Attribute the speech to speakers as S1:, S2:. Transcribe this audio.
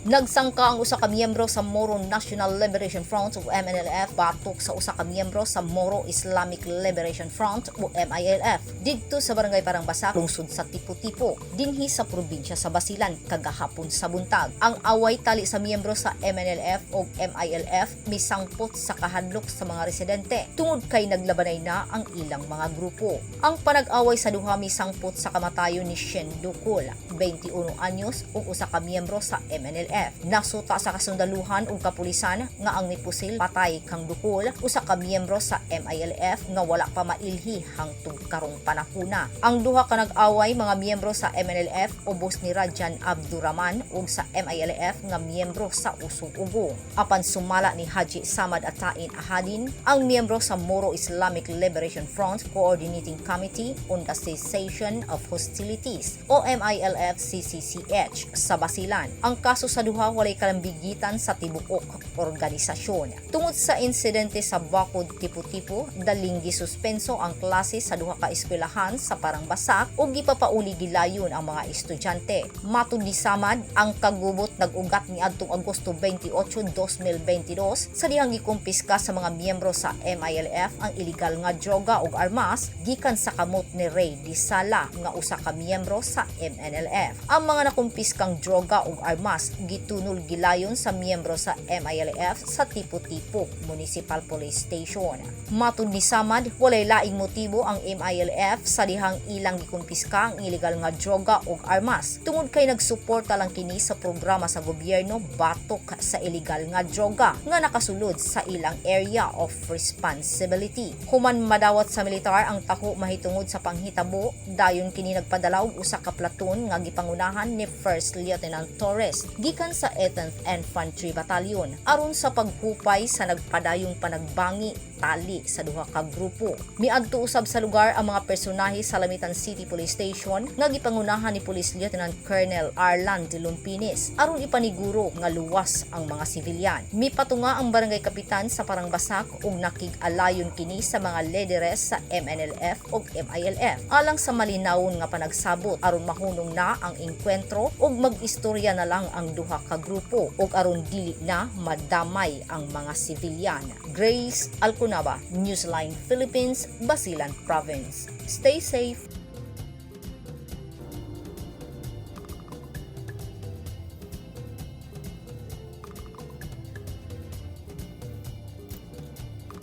S1: Nagsangka ang usa ka miyembro sa Moro National Liberation Front o MNLF batok sa usa ka miyembro sa Moro Islamic Liberation Front o MILF didto sa Barangay Parangbasak, lungsod sa Tipo-Tipo, dinhi sa probinsya sa Basilan kagahapon sa buntag. Ang away tali sa miyembro sa MNLF o MILF misangpot sa kahadlok sa mga residente tungod kay naglabanay na ang ilang mga grupo. Ang panag-away sa duha misangpot sa kamatayon ni Shen Dukul, 21 anyos, ug usa ka miyembro sa MNLF. Nasuta sa kasundaluhan ug kapulisan nga ang mipusil patay kang Dukul, usa ka miyembro sa MILF nga wala pa mailhi hangtod karong panahuna. Ang duha ka nag-away mga miyembro sa MNLF ubos ni Rajan Abdurrahman ug sa MILF nga miyembro sa Usog Ugong. Apan sumala ni Haji Samad Atain Ahadin, ang miyembro sa Moro Islamic Liberation Front Coordinating Committee on the Cessation of Hostilities o MILF CCCH sa Basilan, ang kaso sa duha walay kalambigitan sa tibuok organisasyon. Tungod sa insidente sa Bakod, Tipo-Tipo, daling gisuspenso ang klase sa duha ka eskwelahan sa Parangbasak ug gipapauli gilayon ang mga estudyante. Matud ni Samad, ang kagubot nag-ugat niadtong Agosto 28, 2022 sa dihang gikumpiska sa mga miyembro sa MILF ang iligal nga droga ug armas gikan sa kamot ni Ray Disala nga usa ka miyembro sa MNLF. Ang mga nakumpiskang droga ug armas gitunol gilayon sa miyembro sa MILF sa Tipo-Tipo Municipal Police Station. Matud ni Samad, walay laing motibo ang MILF sa dihang ilang gikumpiska ang iligal nga droga ug armas tungod kay nagsuporta lang kini sa programa sa gobyerno batok sa iligal nga droga nga nakasulod sa ilang area of responsibility. Human madawat sa militar ang taho mahitungod sa panghitabo, dayon kini nagpadala og usa ka platoon nga gipangunahan ni First Lieutenant Torres gikan sa 18th Infantry Battalion aron sa paghupay sa nagpadayong panagbangi tali sa duha ka grupo. Miadto usab sa lugar ang mga personahe sa Lamitan City Police Station nga gipangunahan ni Police Lieutenant Colonel Arlan de Lumpines aron ipaniguro nga luwas ang mga sibilyan. Mipatunga ang barangay kapitan sa Parangbasak ug nakig-alayon kini sa mga lideres sa MNLF ug MILF alang sa malinawon nga panagsabot aron mahunong na ang engkwentro ug mag-istorya na lang ang duha ka grupo ug aron dili na madamay ang mga sibilyan. Grace Alconaba, Newsline Philippines, Basilan Province. Stay safe.